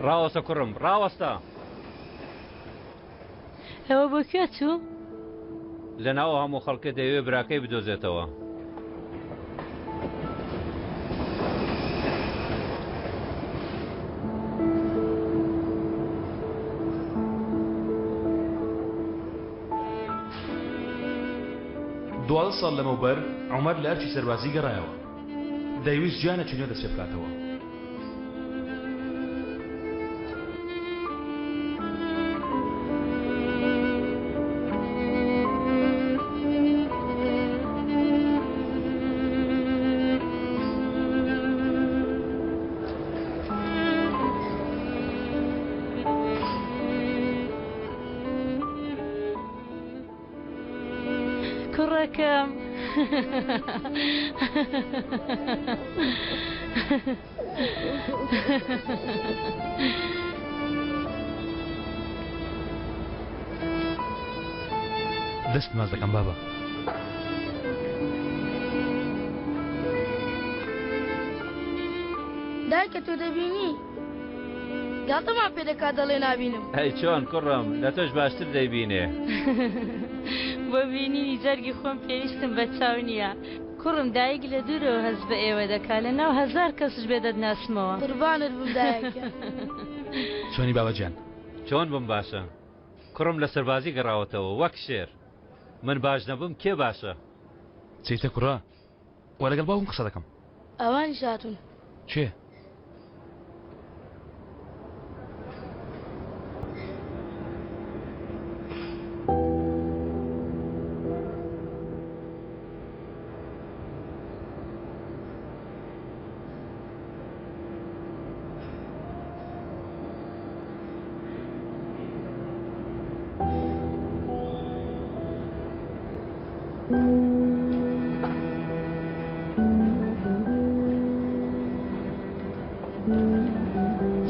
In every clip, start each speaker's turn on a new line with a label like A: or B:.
A: ڕاوەستە کوڕم، ڕاوەستە!
B: ئەوە بۆ کوێ چوو؟
A: لەناو ئەو هەموو خەڵکە دەیەوێ براکەی بدۆزێتەوە.
C: 12 ساڵ لەمەوبەر عومەر لە ئەرکی سەربازی گەڕایەوە. دەیویست ژیانێکی نوێ دەست پێ بکاتەوە.
B: کوڕەکەم.
C: دەست ماچ دەکەم بابە.
D: دایکە تۆ دەبینی؟ گاڵتەمان پێ دەکات دەڵێ نابینم.
A: ئەی چۆن کوڕم لە تۆش باشتر دەیبینێ.
B: بۆ بینینی جەرگی خۆم پێویستم بە چاو نییە کوڕم دایک لە دوورەوە هەست بە ئێوە دەکا لە ناو هەزار کەسش بێ دەتناسمەوە.
D: قوربانت بم دایە گیان.
C: چۆنی بابە گیان؟
A: چۆن بم باشە کوڕم لە سەربازی گەڕاوەتەوە وەک شێر من باش نەبم کێ باشە؟
C: چیتە کوڕە وا لەگەڵ باوکم قسە دەکەم.
D: ئەوانیش هاتوون.
C: کێ؟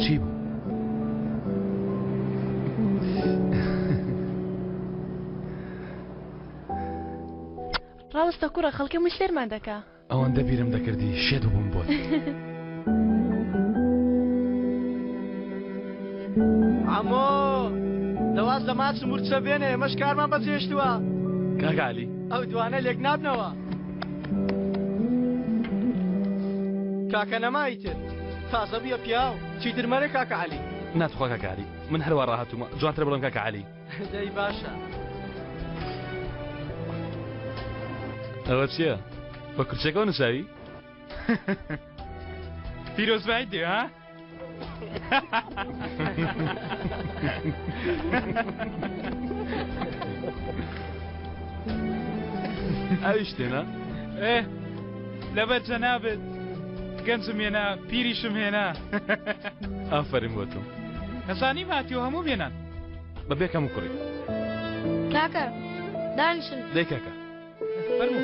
C: چی بوو؟
E: ڕاوەستە کوڕە خەڵکی هەمووی سەیرمان دەکا.
C: ئەوەندە بیرم دەکردی شێت بووم بۆت.
F: عەمۆ دە واز لە ماچ و مورچە بێنە ئێمەش کارمان بەجێهێشتووە.
C: کاک عەلی.
F: ئەو دوانە لێک نابنەوە. کاکە نەما ئیتر تازە بوویە پیاو چیتر مەرێ کاکە عەلی.
C: نا توخوا کاکە عەلی من هەروا ڕاهاتوومە جوانترە بڵێم کاکە عەلی.
F: دەی باشە.
C: ئەوە چییە؟ بە کورسیەکەوە نووساوی؟
G: پیرۆزبایت دێ ها؟
C: ئەویش تێنا؟
G: ئێ لەبەر جەنابت گەنجم هێنا پیریشم هێنا
C: ئافەرین بۆ تۆ
G: نەزانیم هاتیەوە هەموو بێنان
C: بە بێ کەم و کوڕی.
D: کاکە دانیشن.
C: دەی کاکە.
G: فەرموو.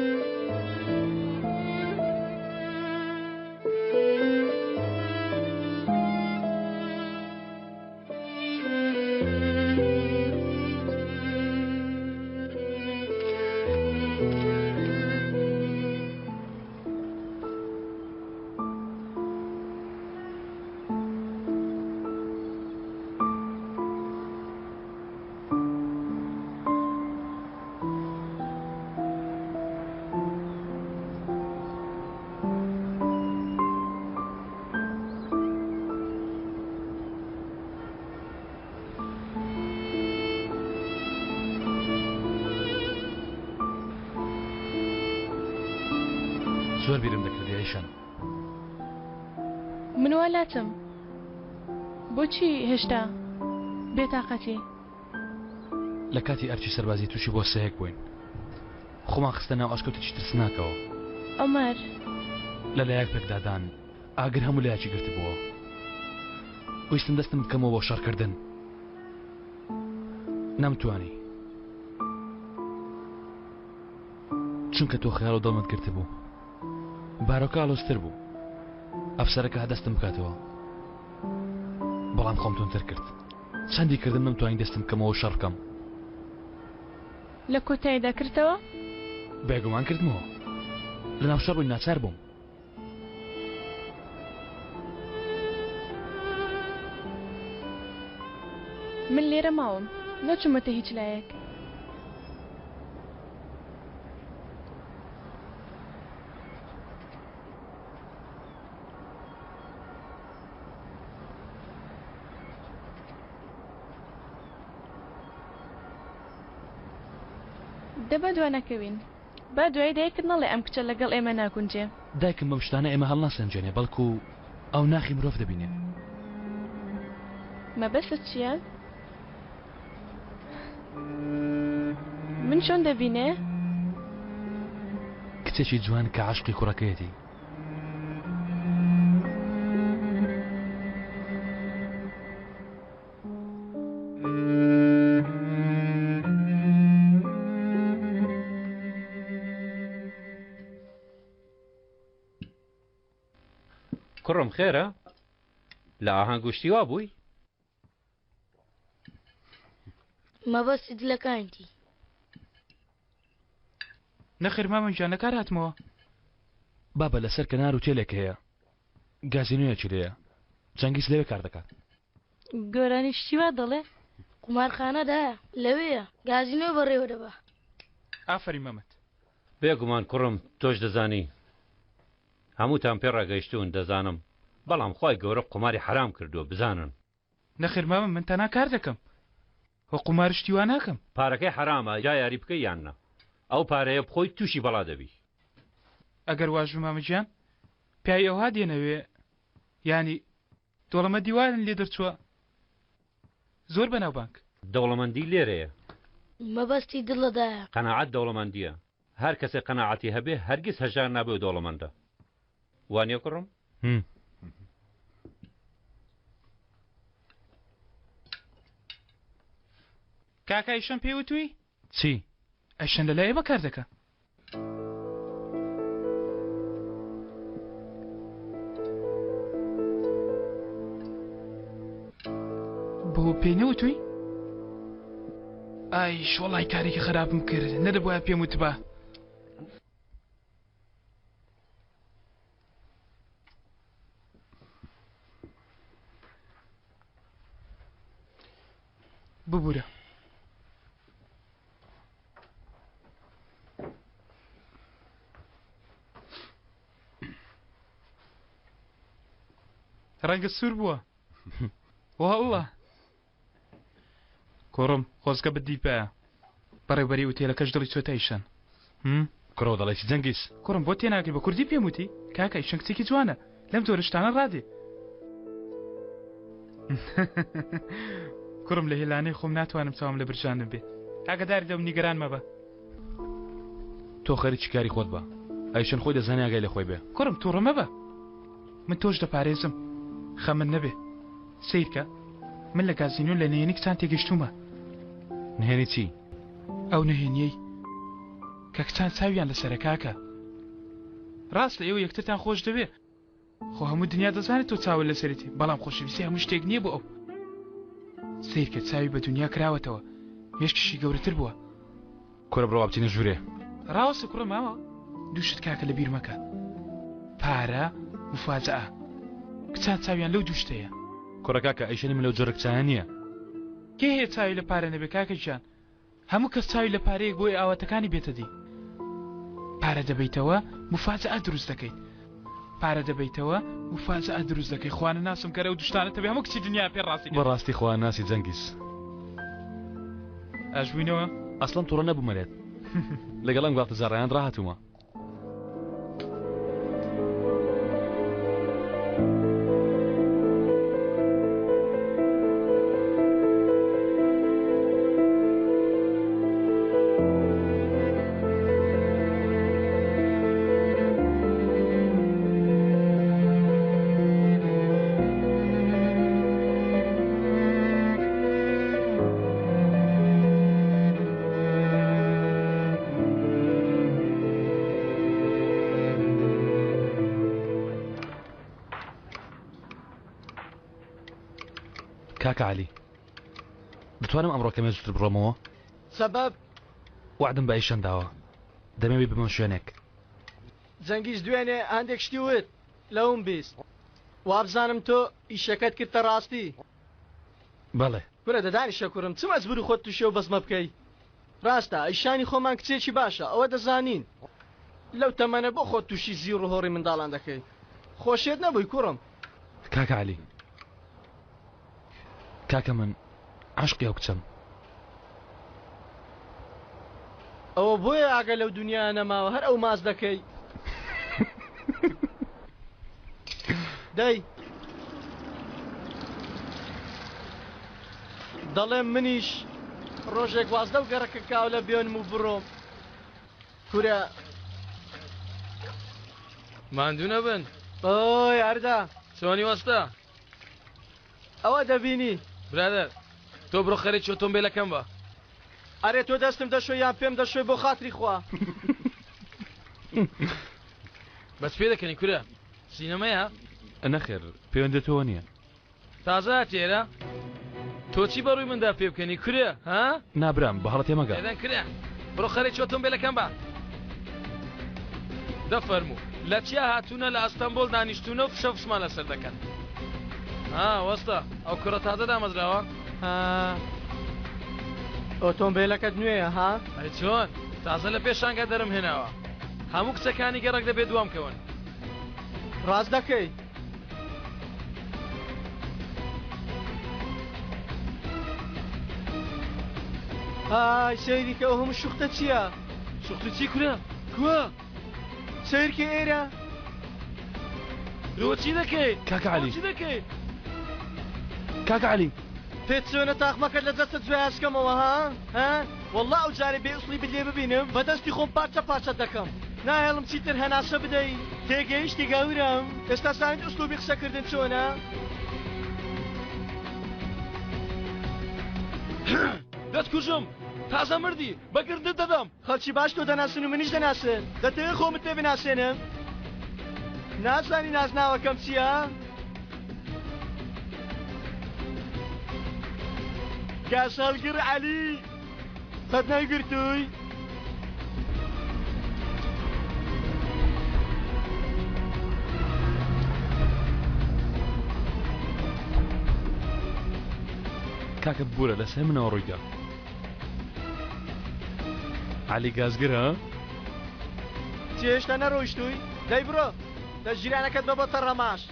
C: زۆر بیرم دەکردی ئەیشان.
E: من وا لاتم بۆچی هێشتا بێتاقەتی؟
C: لە کاتی ئەرکی سەربازی تووشی بۆسەیەک بووین خۆمان خستە ناو ئەشکەوتێکی ترسناکەوە.
E: عومەر.
C: لە لایەک پێکدادان ئاگر هەموو لایەکی گرتبووەوە. ویستم دەستم بکەمەوە بۆ شەڕکردن. نەمتوانی. چونکە تۆ خەیاڵ و دڵمت گرتبوو. بارۆکە ئاڵۆزتر بوو. ئەفسەرەکە هات دەستم بکاتەوە. بەڵام خۆم توندتر کرد. چەندی کردم نەمتوانی دەستم بکەمەوە و شەڕ بکەم.
E: لە کۆتاییدا کردتەوە؟
C: بێگومان کردمەوە. لەناو شەڕ بووین ناچار بووم.
E: من لێرە ماوم نەچوومەتە هیچ لایەک. دە با دوا نەکەوین. با دوایی دایکت نەڵێ ئەم کچە لەگەڵ ئێمە ناگونجێ.
C: دایکم بەم شتانە ئێمە هەڵناسەنگێنێ بەڵکو ئەو ناخی مرۆڤ دەبینێ.
E: مەبەستت چییە؟ من چۆن دەبینێ؟
C: کچێکی جوان کە عەشقی کوڕەکەیەتی.
A: کوڕم خێرە؟ لە ئاهەنگ و شتی وا بووی؟
D: مەبەستی دلەکانتی.
G: نەخێر مامە گیان لە کار هاتمەوە.
C: بابە لەسەر کەنار وتێلێک هەیە گازینۆیەکی لێیە جەنگیز لەوێ کار دەکات.
B: گۆرانی شتی وا دەڵێ؟
D: قومارخانە دایە لەوێیە گازینۆ بەڕێوە دەبا.
G: ئافەرین مەمەد.
A: بێگومان کوڕم تۆش دەزانی هەمووتان پێ ڕاگەیشتوون دەزانم بەڵام خوای گەورە قوماری حەرام کردووە بزانن.
G: نەخێر مامە من تەنها کار دەکەم و قومار شتی وا ناکەم.
A: پارەکەی حەرامە جا یاری بکەی یان نا ئەو پارەیە بخۆی توشی بەڵا دەبی.
G: ئەگەر واش بوو مامە گیان پیاوی ئەوها دێنەوێ یانی دەوڵەمەندی وایان لێ دەرچووە زۆر بەناوبانگ.
A: دەوڵەمەندی لێرەیە.
D: مەبەستی دڵە دایە.
A: قەناعەت دەوڵەمەندیە هەر کەسێ قەناعەتی هەبێ هەرگیز هەژار نابێ و دەوڵەمەندە وانیە کوڕم؟
G: کاکە ئیشەم پێ وتووی؟
C: چی؟
G: ئەیشەن لەلای ئێمە کار دەکا. بۆ پێی نەوتووی؟ ئایش وەڵای کارێکی خراپم کرد نەدەبوایە پێم وتبا. ببورە. ڕەنگە سوور بووە واللە کوڕم خۆزگە بدیپایە بەڕێوبەری ئوتێلەکەش دڵی چۆتە ئیشان
C: کوڕەوە دەڵێ چی جەنگیز؟
G: کوڕم بۆ تێناگەی بە کوردی پێم وتی کاکە ئیشان کچێکی جوانە لەم جۆرە شتانە ڕادێ کوڕم لە هێلانەی خۆم ناتوانم چاوم لە برژاندن بێ ئاگاداری دەم نیگەران مەبە
C: تۆ خەریکی کاری خۆت بە ئەیشن خۆی دەزانێ ئاگای لە خۆی بێ.
G: کوڕم توڕە مەبە من تۆش دەپارێزم خەمت نەبێ سەیرکە من لە گازینۆ لە نهێنی کچان تێگەشتوومە.
C: نهێنی چی؟
G: ئەو نهێنیەی کە کچان چاویان لەسەرە کاکە. ڕاستە ئێوە یەکترتان خۆش دەوێ خۆ هەموو دنیا دەزانێت تۆ چاوت لەسەرێتی بەڵام خۆشەویستی هەموو شتێک نییە بۆ ئەو. سەیرکە چاوی بە دنیا کراوەتەوە مێشکیشی گەورەتر بووە.
C: کورە بڕۆ با بچینە ژوورێ.
G: ڕاوەستە کوڕە ماوە دوو شت کاکە لەبیر مەکە پارە مفاجەئە کچان چاویان لەو دوو شتەیە.
C: کوڕە کاکە ئەیشەنی من لەو جۆرە کچانە نییە.
G: کێ هەیە چاوی لە پارە نەبێ کاکە گیان هەموو کەس چاوی لە پارەیەک بۆی ئاواتەکانی بێتە دی پارە دەبەیتەوە مفاجەئە دروست دەکەیت پارە دەبەیتەوە مفاجەئە دروست دەکەی خوانە ناسم کەرە و دوشتانە تەبێ هەموو کچی دنیا پێ ڕاستی
C: بەڕاستی خوا ناسی جەنگیز
G: ئاش بووینەوە
C: ئەسڵەن توڕە نەبوومە لێت لەگەڵ ئەم گاڵتەجاڕیان ڕاهاتوومە. کاکە عەلی دەتوانم ئەمڕۆ کەمێ زووتر بڕۆمەوە؟
F: سەبەب؟
C: وەعدم بە ئەیشەن داوە دەمەوێ ببمە شوێنێک.
F: جەنگیز دوێنێ هەندێک شتی وت لەوم 20 وابزانم تۆ ئیشەکەت کردتە ڕاستی.
C: بەڵێ.
F: کورە دە دانیشە کوڕم چ مەجبوری خۆت توشی ئەو بەزمە بکەی ڕاستە ئەیشانی خۆمان کچێکی باشە ئەوە دەزانین لەو تەمەنە بۆ خۆت توشی زیڕ و هۆڕی منداڵان دەکەی خۆ شێت نەبووی کوڕم.
C: کاکە عەلی کاکە من عەشقی ئەو کچەم.
F: ئەوە بۆیە ئاگا لەو دونیایە نەماوە هەر ئەو ماچ دەکەی دەی دەڵێم منیش ڕۆژێک واز لەو گەڕەکە کاولە بێنم و بڕۆم کورە
H: ماندوو نەبن
F: ئۆی ئەردا
H: چۆنی وەستا
F: ئەوە دەبینی.
H: برادەر تۆ بڕۆ خەریکی ئۆتۆمبێلەکەم بە.
F: ئەرێ تۆ دەستم دەشۆی یان پێم دەشۆی بۆ خاتری خوا.
H: بەس پێ دەکەنی کورە سینەمەیە؟
C: نەخێر پەیوەندی تۆوە نییە.
H: تازە هاتی ئێرە؟ تۆ چی بەڕووی مندا پێ بکەنی کورە ها؟
C: نا برام بە هەڵە تێمەگە.
H: بێدەنگ کرە بڕۆ خەریکی ئۆتۆمبێلەکەم بە. دە فەرموو لە چیا هاتوونە لە ئەستەمبۆل دانیشتوونە و فشە فشمان لەسەر دەکەن ها وەستا ئەو کوڕە تازە دامەزراوە
F: ها ئۆتۆمبێلەکەت نوێیە ها
H: ئەی چۆن تازە لە پێشانگا دەرم هێناوە هەموو کچەکانی گەڕەک دەبێ دوام کەون
F: ڕاست دەکەی ئای سەیری کە ئەو هەموو شوختە چییە؟
H: شوختە چی کورە؟ کوا؟
F: سەیرکە ئێرە
H: لۆ چی دەکەی؟
C: کاکە عەلی
H: چی دەکەی؟
C: کاکە عەلی
F: پێت چۆنە تاقمەکەت لە جەستەت جویاسکەمەوە ها؟ ها؟ وەڵا ئەو جارەی بێ ئوسڵی بت لێ ببینم بە دەستی خۆم پارچە پارچەت دەکەم ناهێڵم چیتر هەناسە بدەی تێگەیشتی گەورەم ئێستا زانیت ئوسلوبی قسەکردن چۆنە؟
H: دەتکوژم تازە مردی بە گردت دەدەم.
F: خەڵکی باش تۆ دەناسن و منیش دەناسن دەتەوێ خۆمت پێ بناسێنم؟ نازانی نازناوەکەم چییە؟ گازهەڵگر عەلی قەت نەیگرتووی؟
C: کاکە ببورە لەسەر منەوە ڕوویدا عەلی گازگر ها؟
F: چی هێشتا نەڕۆیشتووی؟ دەی بڕۆ دە ژیرانەکەت بە بۆتە ڕەماش.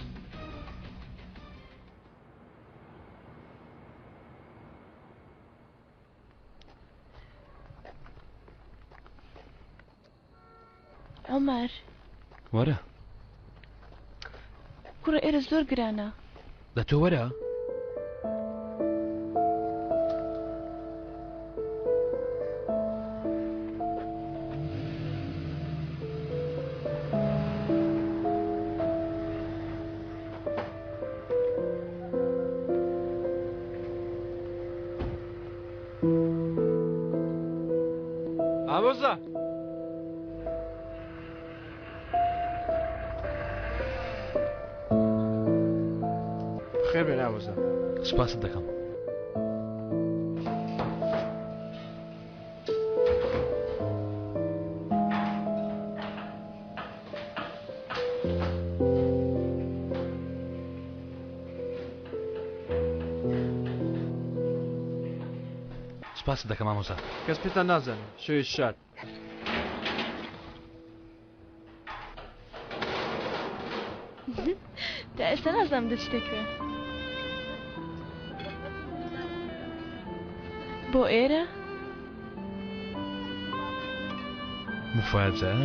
E: عومەر.
C: وەرە.
E: کوڕە ئێرە زۆر گرانە.
C: دە تۆ وەرە.
H: ئامۆزا
I: خێر بێن ئامۆزا.
C: سوپاست دەکەم. سوپاست دەکەم ئامۆزا.
I: کەس پێتان نازانێ. شەوێکی شاد.
E: تا ئێستا نازانم دەچیتە کوێ. بۆ ئێرە؟
C: مفاجأة.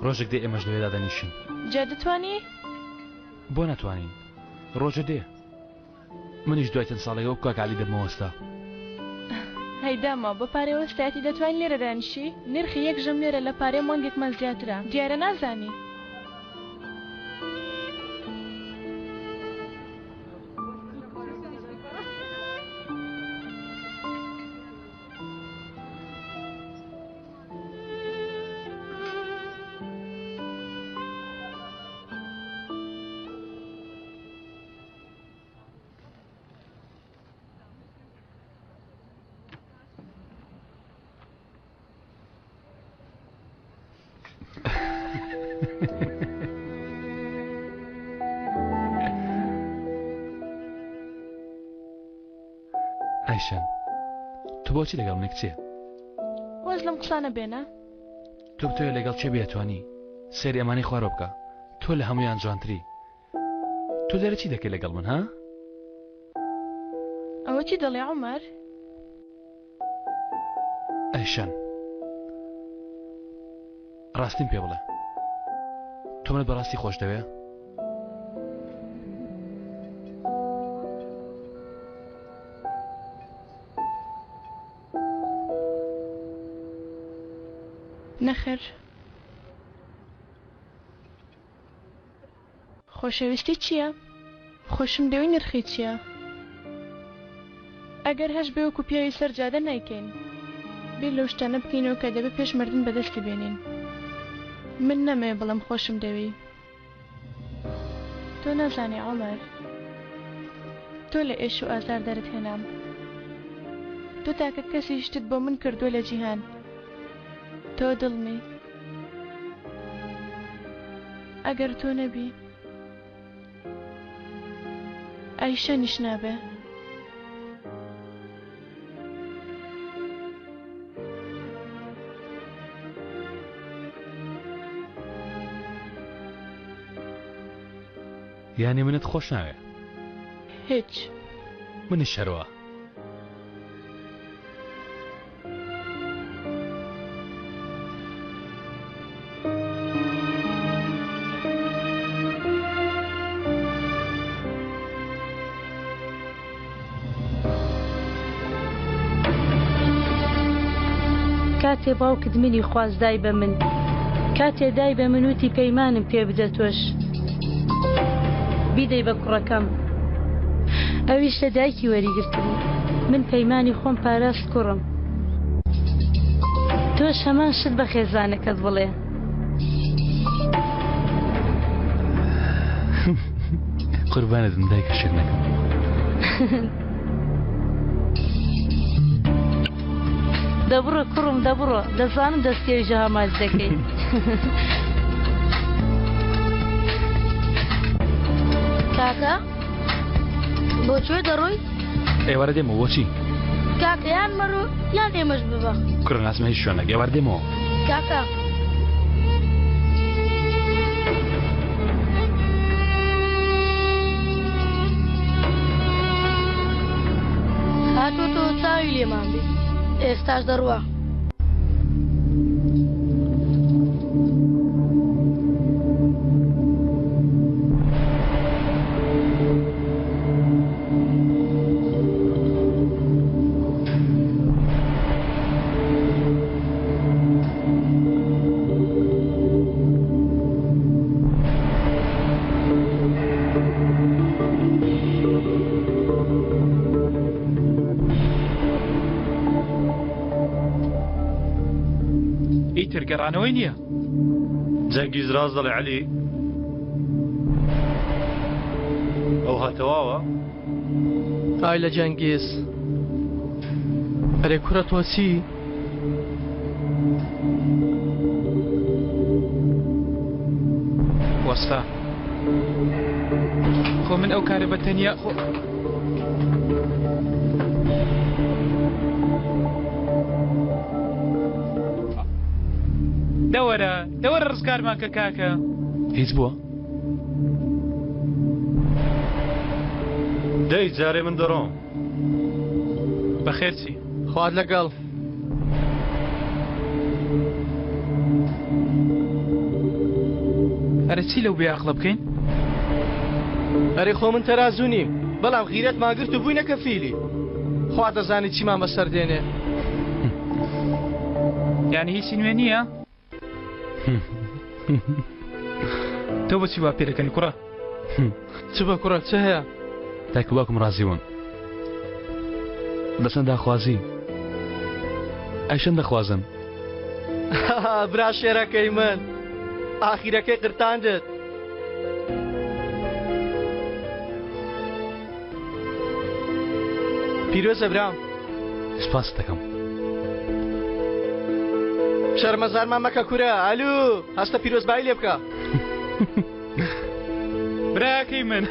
C: ڕۆژێک دێ ئێمەش لەوێ دادەنیشین.
E: جا دەتوانی؟
C: بۆ ناتوانین؟ ڕۆژە دێ منیش دوای چەند ساڵێک وەک کاک عەلی دەبمە وەستا.
E: هەی داماو بە پارەی وەستایەتی دەتوانی لێرە دانیشی؟ نرخی یەک ژەم لێرە لە پارەی مانگێکمان زیاترە. دیارە نازانی.
C: ئایشەن تۆ بۆچی لەگەڵ منی کچێ؟
E: واز لەم قسانە بێنە.
C: تۆ بتەوێ لەگەڵ کێ بێ ئەتوانی سەیری ئەمانەی خوارەوە بکە تۆ لە هەموویان جوانتری تۆ لێرە چی دەکەی لەگەڵ من ها؟
E: ئەوە چی دەڵێ عومەر؟
C: ئەیشەن ڕاستیم پێ بڵێ تۆ منت بەڕاستی خۆش دەوێ؟
E: نەخێر. خۆشەویستی چییە؟ خۆشم دەوێی نرخی چییە؟ ئەگەر هەش بێ وەکو پیاوی سەر جادە نایکەین. بیر لەو شتانە بکەینەوە کە دەبێ پێش مردن بەدەستی بێنین. من نامەوێ بڵێم خۆشم دەوێی. تۆ نازانی عومەر. تۆ لە ئێش و ئازار دەرت هێنام. تۆ تاکە کەسی شتت بۆ من کردووە لە جیهان. تۆ دڵمی. ئەگەر تۆ نەبی ئایشەنیش نابێ.
C: یانی منت خۆش ناوێ؟
E: هیچ.
C: منیش هەروا.
B: کاتێ باوکت منی خواست دای بە من کاتێ دای بە من وتی پەیمانم پێ بدە تۆش بیدەی بە کوڕەکەم ئەویش لە دایکی وەریگرتبوو من پەیمانی خۆم پاراست کوڕم تۆش هەمان شت بە خێزانەکەت بڵێ.
C: قوربانت بم دایکە شیرنەکەم.
B: دەبڕۆ کوڕم دەبڕۆ دەزانم دەستی ئەویش ها ماچ دەکەی.
D: کاکە بۆ کوێ دەڕۆی؟
C: ئێوارە دێمەوە بۆچی؟
D: کاکە یان مەڕۆ یان ئێمەش ببە.
C: کوڕە ناچمە هیچ شوێنێک ئێوارە دێمەوە.
D: کاکە. هاتووەتەوە چاوی لێمان بێ ئێستاش دەڕوا.
G: ئیتر گەڕانەوەی نییە.
A: جەنگیز ڕاست دەڵێ عەلی ئەوها تەواوە؟
F: ئای لە جەنگیز ئەرێ کوڕە تۆ چی؟
G: وەستا خۆ من ئەو کارە بە تەنیا خۆ دەوەرە دەوەرە ڕزگارمان کە کاکە.
C: هیچ بووە؟
A: دەی جارێ من دەڕۆم.
G: بەخێر چی؟
F: خوات لەگەڵ.
G: ئەرێ چی لەو بێ ئەقڵە بکەین؟
F: ئەرێ خۆ من تەرازوو نیم بەڵام غیرەتمان گرت و بووینە کەفیلی. خوا دەزانی چیمان بەسەر دێنێ.
G: یانی هیچی نوێ نییە؟ تۆ بۆچی وا پێدەکەنی کوڕە؟
F: چ بە کوڕە چ هەیە؟
C: دایک و باوکم ڕازی بوون دەچنە داخوازی ئەیشەن دەخوازن.
F: برا شێرەکەی من ئاخیرەکەی قرتاندت. پیرۆزە برام.
C: سپاست دەکەم.
F: شەرمەزارمان مەکە کورە ئەلو هەستە پیرۆزبایی لێ بکە.
G: براکەی من.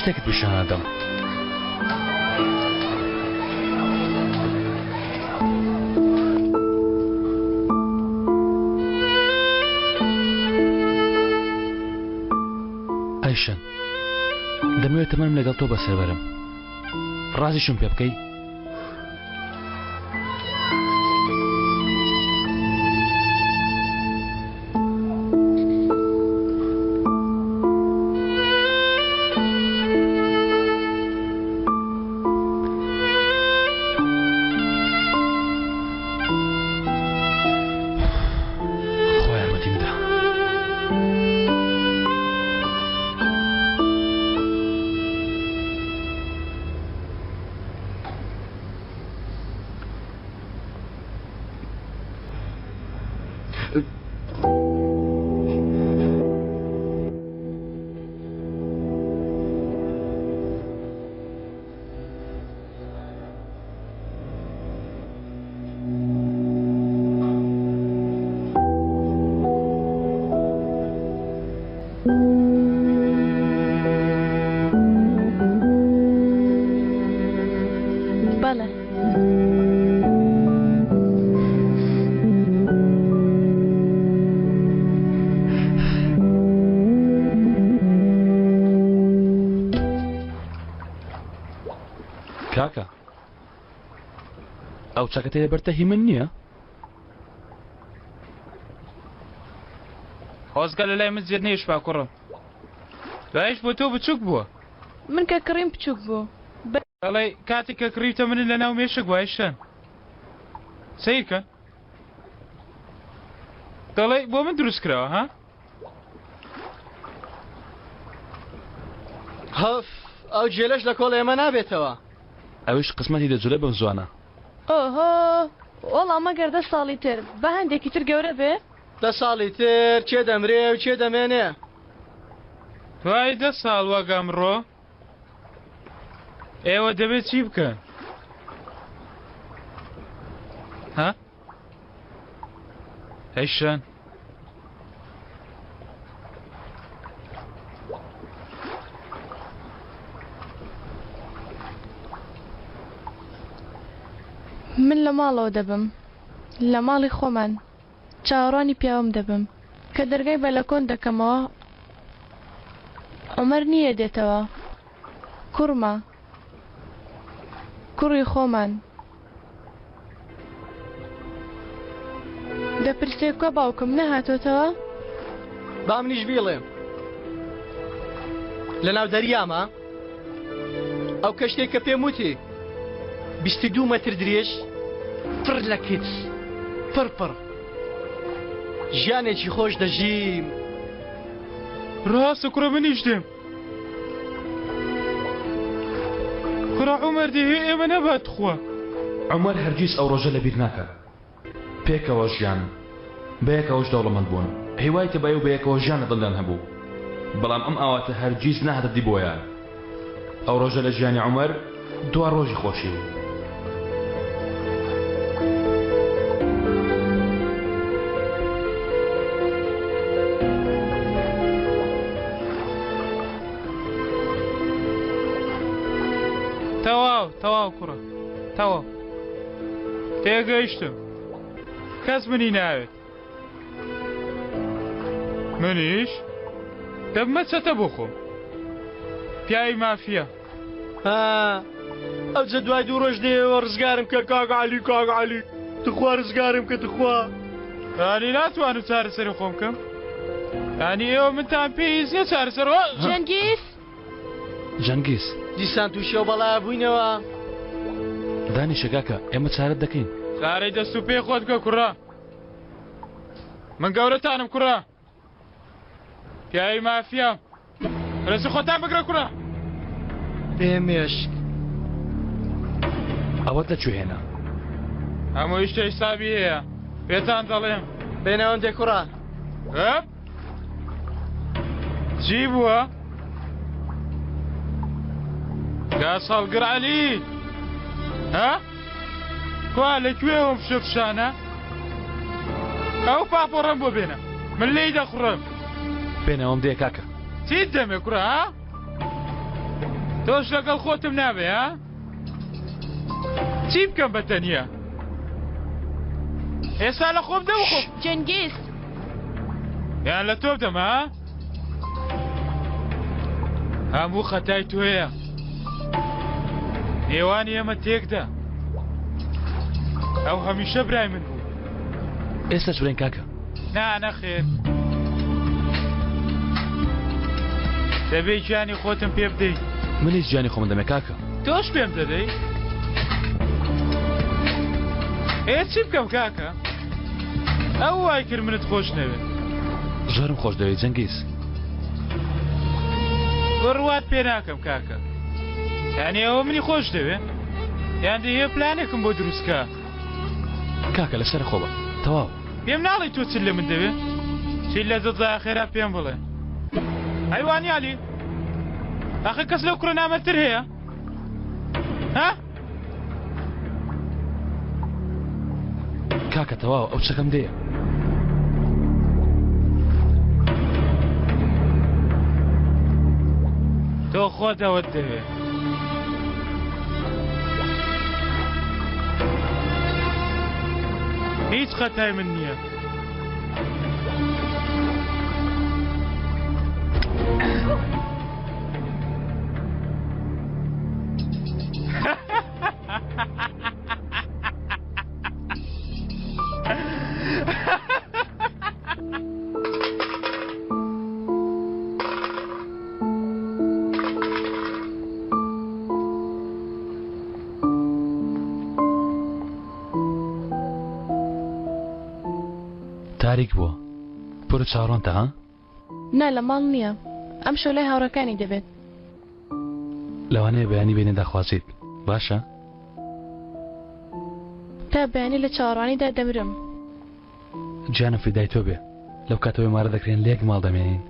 C: شتێکت پیشان ئەدەم. ئایشەن دەمەوێت تەمەنم لەگەڵ تۆ بەسەر بەرم ڕازیشم پێ بکەی؟ خوا یارمەتیم بدە.
E: بەڵێ.
C: کاکە ئەو چەکەتەی لەبەرتە هی من نییە؟
G: خۆزگە لە لای من زێد نەیشپا کوڕم دوایش بۆ تۆ بچوک بووە.
E: من کە کڕیم بچوک بوو.
G: دەڵێی کاتێک کە کڕیوتە منت لە ناو مێشک وایشتن سەیرکەن دەڵێی بۆ من دروست کراوە ها؟
F: هەف ئەو جێلەش لە کۆڵ ئێمە نابێتەوە.
C: ئەویش قسمەتی دەجولێ بەم زوانە.
E: ئۆهۆ وەڵا مەگەر دە ساڵی تر با هەندێکی تر گەورە بێ.
F: دە ساڵی تر کێ دەمرێ و کێ دەمێنێ؟
G: دوای دە ساڵ وەک ئەمڕۆ ئێوە دەبێت چی بکەن؟ ها؟ هەیشان
E: من لە ماڵەوە دەبم لە ماڵی خۆمان چاوەڕوانی پیاوم دەبم کە دەرگای بەلەکۆن دەکەمەوە عومەر نییە دێتەوە کوڕمە کوڕی خۆمان دەپرسێ کوا باوکم نەهاتۆتەوە؟
F: با منیش بیڵێم لەناو دەریامە ئەو کەشتێک کە پێم وتی 22 مەتر درێژ پڕ لە کچ پڕ پڕ ژیانێکی خۆش دەژیم.
G: ڕاستە کوڕە منیش دێم. کوڕە عومەر دەیهەوێ ئێمە نەبات تخوا.
C: عومەر هەرگیز ئەو ڕۆژە لەبیر ناکات. پێکەوە ژیان، بەیەکەوەش دەوڵەمەند بوون. هیوای تەبایی و بەیەکەوە ژیان لە دڵیان هەبوو. بەڵام ئەم ئاواتە هەرگیز نەهاتە دی بۆیان. ئەو ڕۆژە لە ژیانی عومەر دوا ڕۆژی خۆشی بوو.
G: تەواو تەواو کوڕە تەواو تێگەیشتم کەس منی ناوێت منیش دەبمە چەتە بۆ خۆم پیاوی مافیا
F: ها ئەوجە دوای دوو ڕۆژ دێەوە ڕزگارم کە کاک عەلی کاک عەلی تخوا ڕزگارم کە تخوا
G: یانی ناتوانم چارەسەری خۆم بکەم یانی ئێوە منتان پێویست نییە چارەسەر
E: جەنگیز
C: جەنگیز
F: دیسان تووشی ئەو بەڵایە بووینەوە
C: دانیشە کاکە ئێمە چارەت دەکەین
G: چارەی دەست و پێی خۆت بکە کوڕە من گەورەتانم کوڕە پیاوی مافیام ڕێزی خۆتان بگرە کوڕە
F: بێ مێشک
C: ئەوەت لە کوێ هێنا؟
G: هەمووی شتێ حیسابی هەیە پێتان دەڵێم
F: بێنەوەندێ کوڕە
G: ئەپ چی بووە؟ گاز هەڵگر عەلی ها؟ کوا لە کوێوەم فشە فشانە؟ ئەو پاپۆڕەم بۆ بێنە من لێی دەخوڕم
C: بێنەوەم دێ کاکە
G: چیت دەمێ کوڕە ها؟ تۆش لەگەڵ خۆتم نابێ ها؟ چی بکەم بە تەنیا؟ ئێستا لە خۆم دەم خۆم.
E: جەنگیز.
G: یان لە تۆ بدەم ها؟ هەموو خەتای تۆیە. نێوانی ئێمە تێکدا. ئەو هەمیشە برای من بوو.
C: ئێستاش برێن کاکە.
G: نا نەخێر. دەبێ گیانی خۆتم پێ بدەی.
C: منیش گیانی خۆم دەمێ کاکە.
G: تۆش پێم دەدەی؟ ئێ چی بکەم کاکە؟ ئەو وای کرد منت خۆش نەوێ.
C: زۆرم خۆش دەوێی جەنگیز.
G: بڕوات پێ ناکەم کاکە. یانی ئەوە منی خۆش دەوێ؟ یان دەیەوێ پلانێکم بۆ دروست کا؟
C: کاکە لەسەر خۆ بە تەواو.
G: پێم ناڵێی تۆ چت لە من دەوێ؟ چیت لە دڵدایە خێرا پێم بڵێ. ئەی وانیە عەلی؟ ئاخر کەس لەو کوڕە نامەردتر هەیە؟ ها؟
C: کاکە تەواو ئەو چەکەم دێ.
G: تۆ خۆت ئەوەت دەوێ. هیچ خەتای من نییە.
C: تاریک بووە پورە چاوەڕوانتە ها؟
E: نا لە ماڵ نییە ئەمشەو لای هاوڕێکانی دەبێت.
C: لەوانەیە بەیانی بێنێ داخوازیت باشە؟
E: تا بەیانی لە چاوەڕوانیدا دەمرم.
C: گیانم فیدای تۆ بێ لەو کاتەوەی مارە دەکرێن لە یەک ماڵ دەمێنین.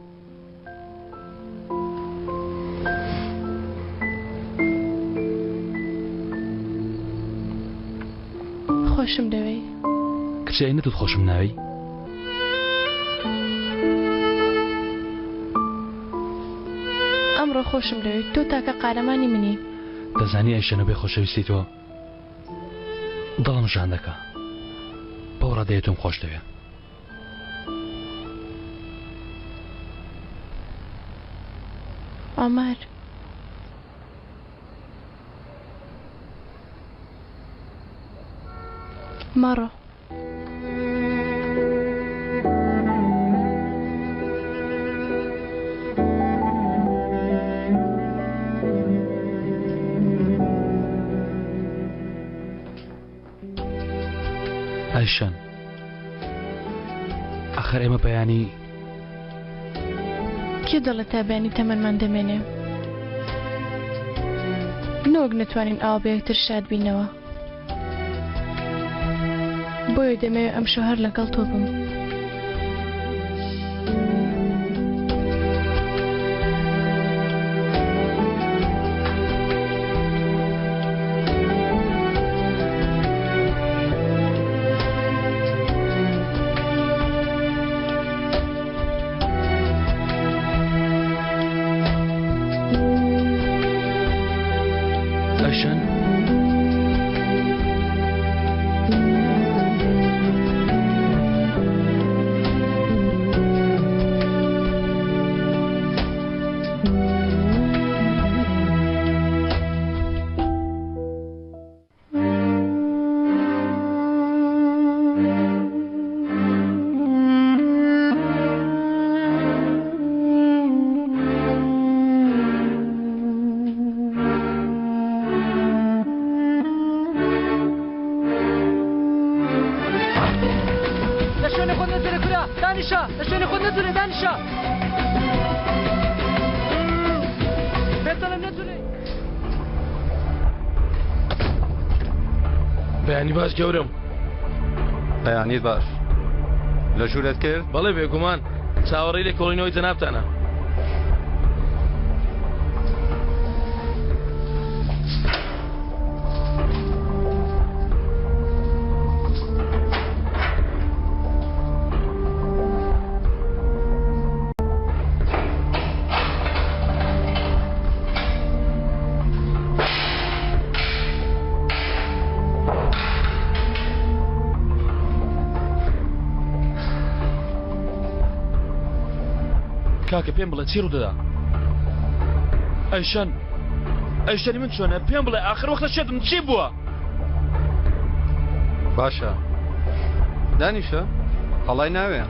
E: خۆشم دەوێی.
C: کچێ ئەی نەتوت خۆشم ناوێی؟
E: ئەمڕۆ خۆشم دەوێی تۆ تاکە قارەمانی منی.
C: دەزانی ئەی شەنۆ بێ خۆشەویستی تۆ دڵم ژان دەکا بەو ڕادەیە تۆم خۆش دەوێ.
E: عومەر. مەڕۆ.
C: ئایشان ئەخەر ئێمە بەیانی
E: کێ دەڵێ تا بەیانی تەمەنمان دەمێنێ نەوەک نەتوانین ئاوا بە یەکتر شاد بینەوە بۆیە دەمەوێ ئەمشەو هەر لەگەڵ تۆ بم.
C: ئەشەن
F: لە شوێنی خۆت نەجوولێ کورە دانیشە لە شوێنی خۆت نەجوولێ دانیشە پێت دەڵێم نەجوولێ.
H: بەیانی باش گەورەم.
J: بەیانیت باش. لە ژوورت کرد؟
H: بەڵێ بێگومان. چاوەڕێی لێکۆڵینەوەی جەنابتانە.
C: کاکە پێم بڵێ چی ڕوودەدا؟ ئەیشەن ئەیشەنی من چۆنە پێم بڵێ ئاخر وەختە شێتم چی بووە؟
J: باشە دانیشە هەڵای ناوێ.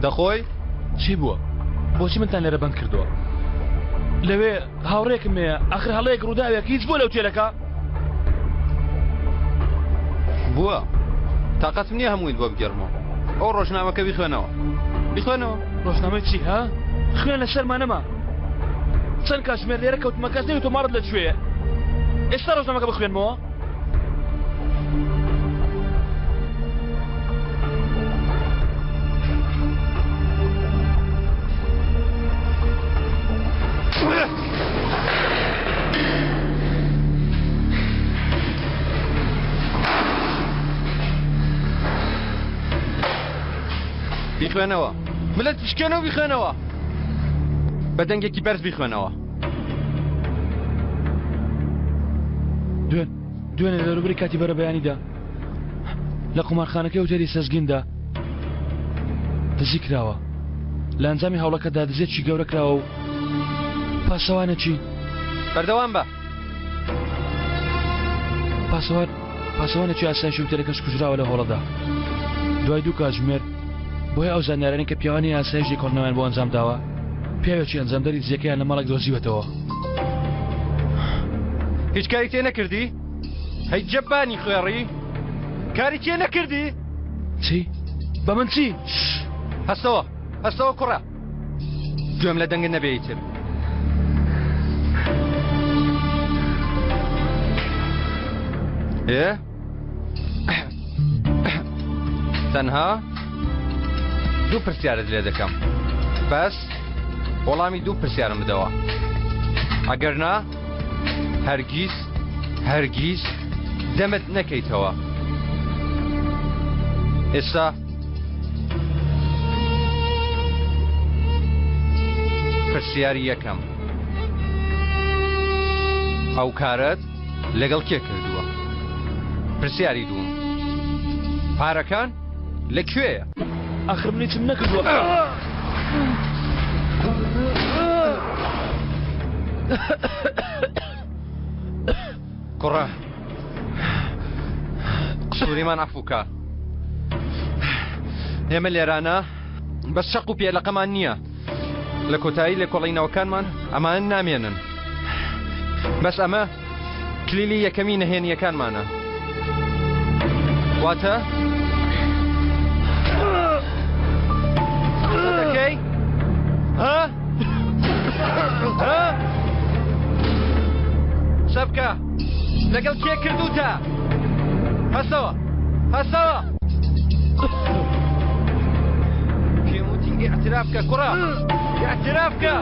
J: دەخۆی؟
C: چی بووە؟ بۆچی منتان لێرە بەند کردووە؟ لەوێ هاوڕێکم هەیە ئەخر هەڵەیەک ڕووداوێک هیچ بووە لە ئوتێلەکە؟
J: بووە تاقەتم نییە هەموویت بۆ بگێڕمەوە ئەو ڕۆژنامەکە بیخوێنەوە بیخوێنەوە
C: ڕۆژنامەی چی ها؟ خوێن لە شەرما نەما چەند کاتژمێر لێرە کەوتمە کەس نەیوتۆ ماڵت لە کوێیە ئێستا ڕۆژنامەکە بخوێنمەوە؟
J: بیخوێنەوە ملت بشکێنە و بیخوێنەوە بە دەنگێکی بەرز بیخوێنەوە
C: دوێن دوێنێ لە دەوروبەری کاتی بەرەبەیانیدا لە قومارخانەکەی ئوتێلی سەزگیندا دزی کراوە لە ئەنجامی هەوڵەکەدا دزێکی گەورە کراوە و پاسەوانێکی
J: بەردەوام بە
C: پاسەوان پاسەوانێکی ئاسایشی ئوتێلەکەش کوژراوە لە هۆڵەدا دوای دوو کاتژمێر بۆیە ئەو زانیارانەی کە پیاوانی ئاسایش لێکۆڵینەوەیان بۆ ئەنجام داوە پیاوێکی ئەنجامدەری دزیەکەیان لە ماڵێک دۆزیوەتەوە.
J: هیچ کاری تێ نەکردی؟ هەی جەبانی خوێڕی کاری تێ نەکردی؟
C: چی؟ بە من چی؟
J: هەستەوە هەستەوە کوڕە گوێم لە دەنگت نەبێ ئیتر. ئێ؟ تەنها دوو پرسیارت لێ دەکەم بەس وەڵامی دوو پرسیارم بدەوە ئەگەر نا هەرگیز هەرگیز دەمت نەکەیتەوە ئێستا پرسیاری یەکەم ئەو کارەت لەگەڵ کێ کردووە؟ پرسیاری دووم پارەکان لە کوێیە؟
C: ئاخر من هیچم نەکردووە.
J: کوڕە قسووریمان عەفوو کە. ئێمە لێرانە بەس چەق و پێلەقەمان نییە. لە کۆتایی لێکۆڵینەوەکانمان ئەمانە نامێنن. بەس ئەمە کلیلی یەکەمی نەهێنییەکانمانە. واتە قسە دەکەی؟ ها؟ ها؟ قسە بکە لەگەڵ کێ کردوتە؟ هەستەوە هەستەوە پێم وتی ئیعتراف کە کوڕە ئیعتراف کە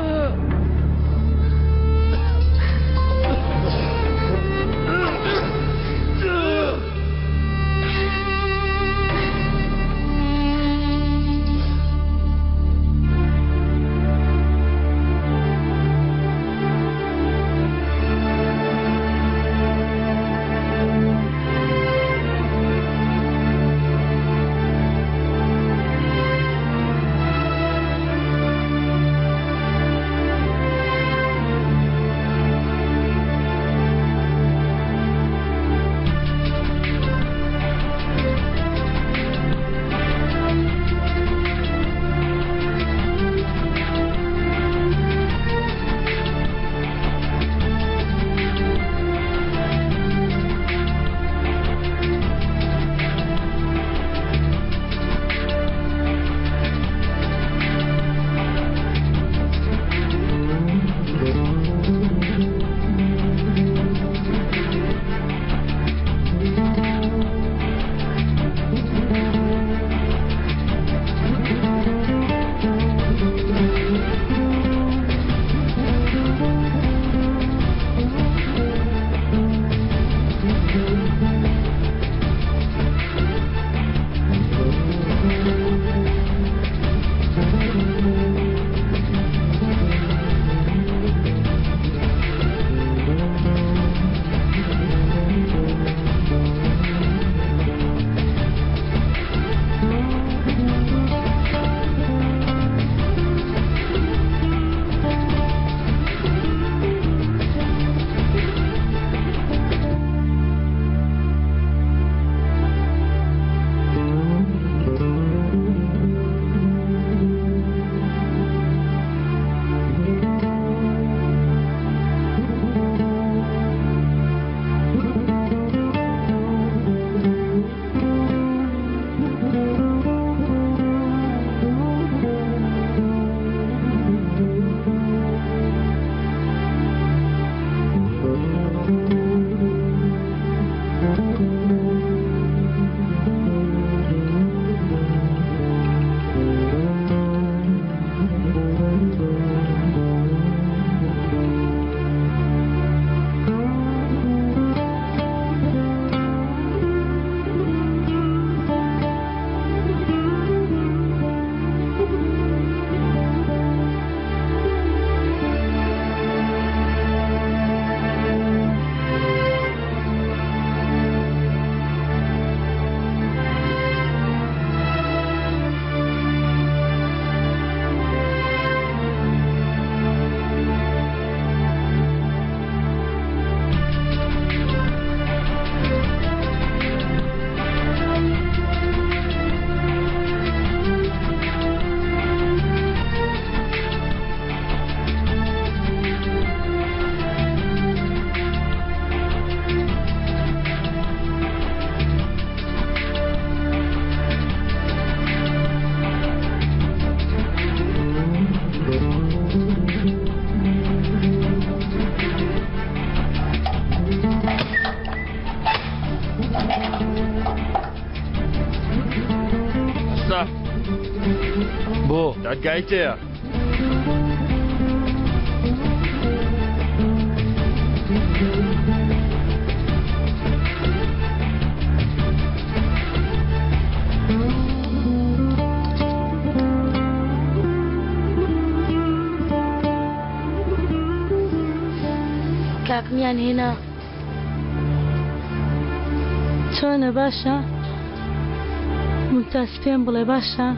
I: دادگایی تێیە.
B: کاکمیان هێنا. چۆنە باشە؟ ممتاز پێم بڵێ باشە؟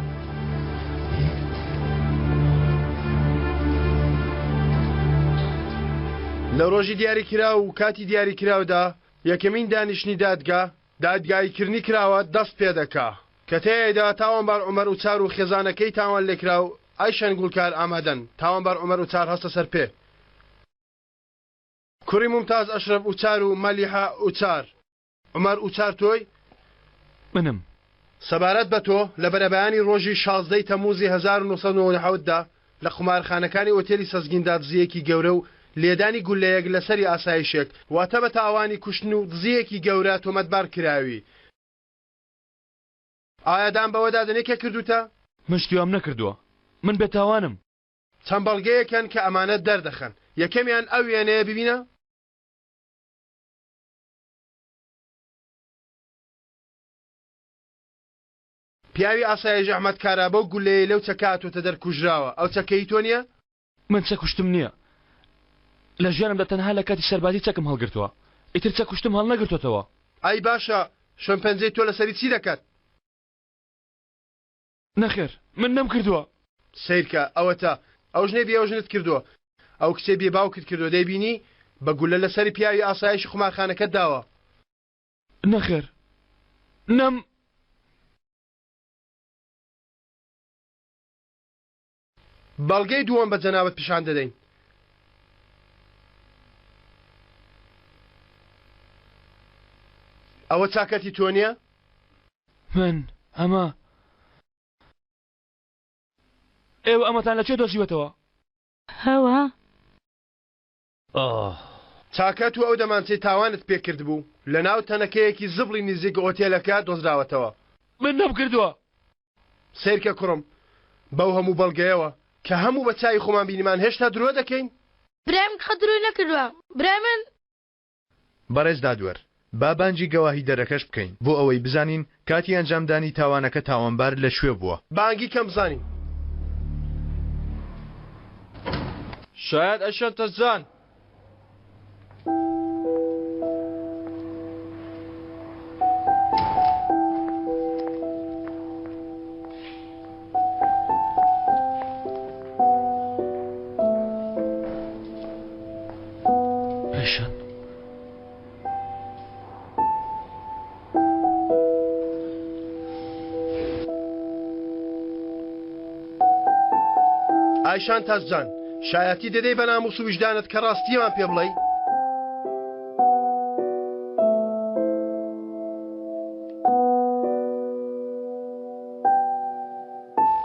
I: لە ڕۆژی دیاریکراو و کاتی دیاریکراودا یەکەمین دانیشتنی دادگا، دادگاییکردنی کراوە دەست پێدەکا، کە تێیدا تاوانبار عومەر ئوچار و خێزانەکەی تاوانلێکراو ئایشەن گوڵکار ئامادەن، تاوانبار عومەر ئوچار هەستە سەر پێ. کوڕی مومتاز ئەشرەف ئوچار و مەلیحە ئوچار. عومەر ئوچار تۆی؟
C: منم.
I: سەبارەت بە تۆ، لە بەرەبەیانی ڕۆژی 16 ی تەمموزی 1997 دا لە قومارخانەکانی ئۆتێلی سەزگیندا دزییەکی گەورە و لێدانی گوللەیەک لە سەری ئاسایشێک، واتە بە تاوانی کوشتن و دزییەکی گەورە تۆمەتبار کراوی. ئایا دان بەوەدا دەنێی کە کردووتە؟
C: من شتی وام نەکردووە. من بێتاوانم.
I: چەند بەڵگەیەک هەن کە ئەمانە دەردەخەن. یەکەمیان ئەو وێنەیە ببینە. پیاوی ئاسایش ئەحمەد کارا بەو گوللەیەی لەو چەکە هاتۆتە دەر کوژراوە، ئەو چەکە هی تۆ نییە؟
C: من چەک کوشتم نییە. لە ژیانمدا تەنها لە کاتی سەربازی چەکم هەڵگرتووە. ئیتر چەک کوشتم هەڵنەگرتۆتەوە.
I: ئەی باشە شوێنپەنجەی تۆ لەسەری چی دەکات؟
C: نەخێر من نەمکردووە.
I: سەیرکە ئەوەتا ئەو ژنەی بێوەژنت کردووە ئەو کچەی بێ باوکت کردووە دەیبینی بە گوللە لە سەری پیاوی ئاسایشی قومارخانەکەت داوە.
C: نەخێر نەم.
I: بەڵگەی دووەم بە جەنابت پیشان دەدەین. ئەوە چاکەتی تۆ نییە؟
C: من ئەمە ئێوە ئەمەتان لە کوێ دۆزیوەتەوە؟
B: هەوە.
A: ئۆه.
I: چاکەت و ئەو دەمانچەی تاوانت پێ کردبوو لەناو تەنەکەیەکی زبڵی نزیک ئۆتێلەکە دۆزراوەتەوە.
C: من نەمکردووە.
I: سەیرکە کوڕم، بەو هەموو بەڵگەیەوە کە هەموو بە چاوی خۆمان بینیمان هێشتا درۆ دەکەین؟
D: برای من قەت درۆی نەکردووە، برای من.
J: بەڕێز دادوەر، با بانگی گەواهیدەرەکەش بکەین بۆ ئەوەی بزانین کاتی ئەنجامدانی تاوانەکە تاوانبار لە کوێ بووە.
I: بانگی کەم بزانین.
H: شایەد ئەشەن تەزجان.
C: ئەیشان.
I: ئایشان تازجان، شایەتی دەدەی بە ناموس و ویژدانت کە ڕاستیمان پێ بڵێی؟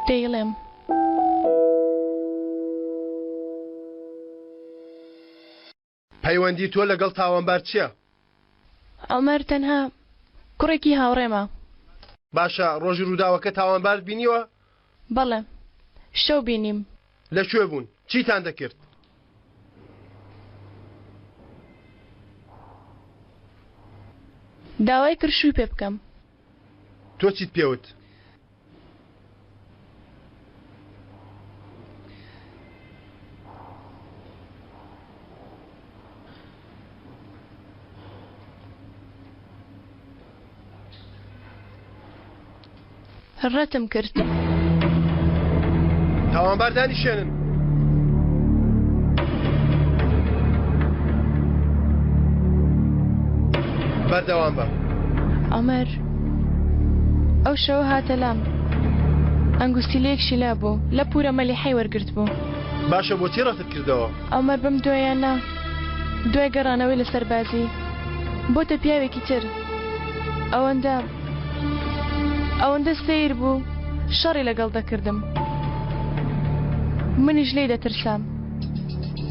E: دەیڵێم.
I: پەیوەندی تۆ لەگەڵ تاوانبار چیە؟
E: عومەر تەنها کوڕێکی هاوڕێمە.
I: باشە ڕۆژی ڕووداوەکە تاوانبارت بینیوە؟
E: بەڵێ شەو بینیم.
I: لە کوێ بوون؟ چیتان دەکرد؟
E: داوای کرد شووی پێ بکەم.
I: تۆ چیت پێ وت؟
E: ڕەتم کرد.
I: تاوانبار دانیشێنن. بەردەوام بە.
E: عومەر ئەو شەوە هاتە لام ئەنگوستیلەیەکشی لابوو لە پورە مەلیحەی وەرگرتبوو.
I: باشە بۆچی ڕەتت کردەوە؟
E: عومەر بەم دوایانە دوای گەڕانەوەی لە سەربازی بۆتە پیاوێکی تر ئەوەندە ئەوەندە سەیر بوو شەڕی لەگەڵ دەکردم منیش لێی دەترسام.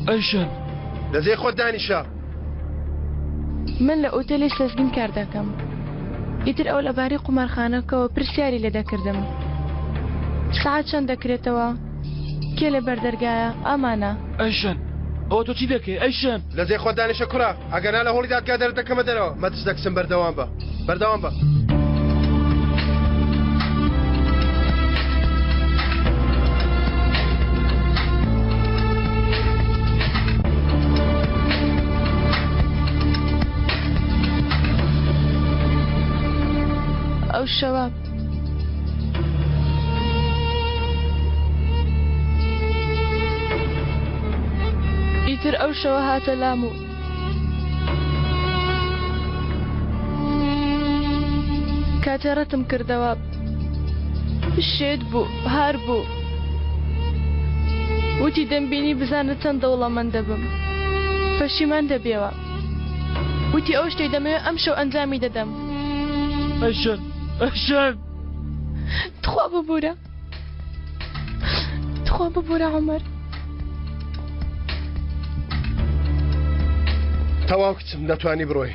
C: ئەیشان.
I: لە جێی خۆت دانیشە.
E: من لە ئوتێلی سەزگین کار دەکەم. ئیتر ئەو لەبارەی قومارخانەکەوە پرسیاری لێ دەکردم. سەعات چەند دەکرێتەوە؟ کێ لە بەر دەرگایە؟ ئامانە.
C: ئەیشەن ئەوە تۆ چی دەکەی ئەیشەن؟
I: لە جێی خۆت دانیشە کوڕە ئەگەرنا لە هۆڵی دادگا دەرت دەکەمە دەرەوە مەترسە کچم بەردەوام بە بەردەوام بە.
E: ئەو شەوە ئیتر ئەو شەوە هاتە لام و کاتێ ڕەتم کردەوە شێت بوو هار بوو وتی دەمبینی بزانە چەند دەوڵەمەند دەبم پەشیمان دەبیەوە وتی ئەو شتەی دەمەوێت ئەمشەو ئەنجامی دەدەم.
C: ئەیشەن ئەیشەن.
E: تخوا ببورە تخوا ببورە عومەر.
I: تەواو کچم دەتوانی بڕۆی.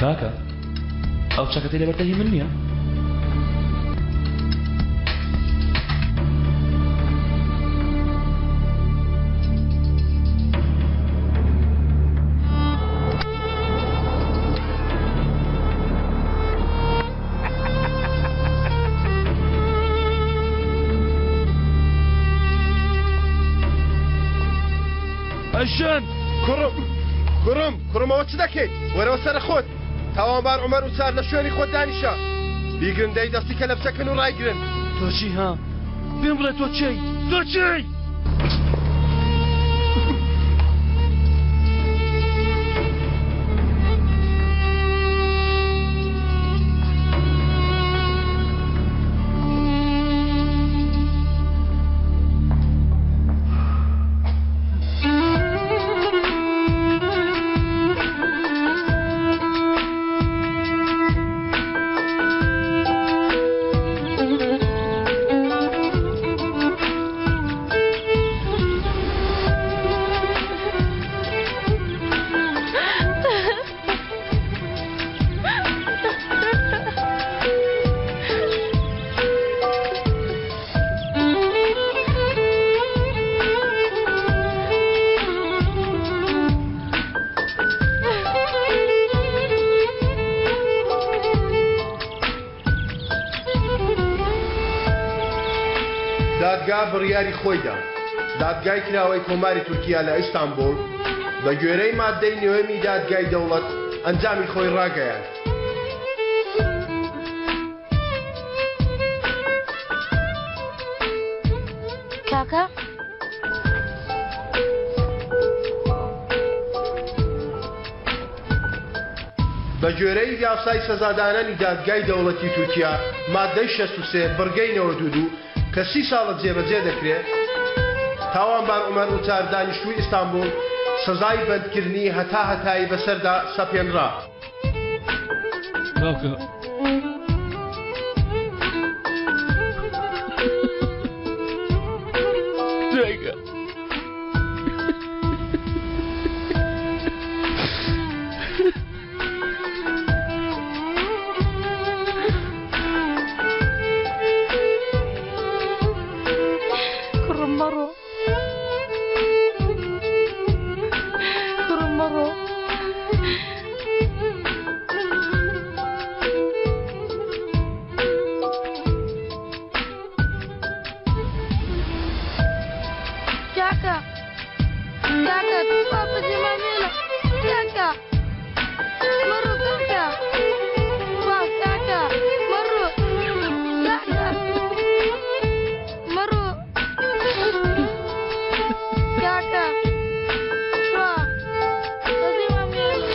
C: کاکە ئەو چەکەتەی لەبەرتە هی من نییە؟
I: ئەژەن کوڕم کوڕم کوڕم ئەوە چ دەکەیت وەرەوە سەر خۆت تاوانبار عومەر ئوچار لە شوێنی خۆت دانیشە بیگرن دەی دەستی کەلەپچەکەن و ڕایگرن.
C: تۆ چی ها؟ پێم بڵێ تۆ کێی؟ تۆ کێی؟
I: دادگا بڕیاری خۆیدا دادگای کراوەی کۆماری تورکیا لە ئیستانبوڵ بە گوێرەی ماددەی نۆیەمی دادگای دەوڵەت ئەنجامی خۆی ڕاگەیاند.
D: کاکە؟
I: بە گوێرەی یاسای سەزادانانی دادگای دەوڵەتی تورکیا ماددەی 63 بڕگەی 92 کە سی ساڵە جێبەجێ دەکرێت، تاوانبار عومەر ئوچار دانیشتووی ئیستانبوڵ سزای بەندکردنی هەتا هەتایی بەسەردا سەپێنرا.
C: کاکە. دایکە.
B: کوڕم مەڕۆ کوڕم مەڕۆ
D: کاکە کاکە تخوا بەجێمان مێڵە کاکە مەڕۆ کاکە تخوا کاکە مەڕۆ کاکە مەڕۆ کاکە تخوا بەجێمان مێڵە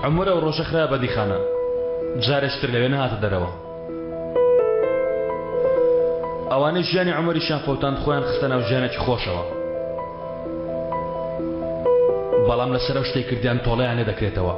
C: عومەر ئەو ڕۆژە خرایە بەندیخانە، جارێکی تر لەوێ نەهاتە دەرەوە. ئەوانەی ژیانی عومەریشیان فەوتاند خۆیان خستە ناو ژیانێکی خۆشەوە. بەڵام لەسەر ئەو شتەی کردیان تۆڵەیان لێ دەکرێتەوە.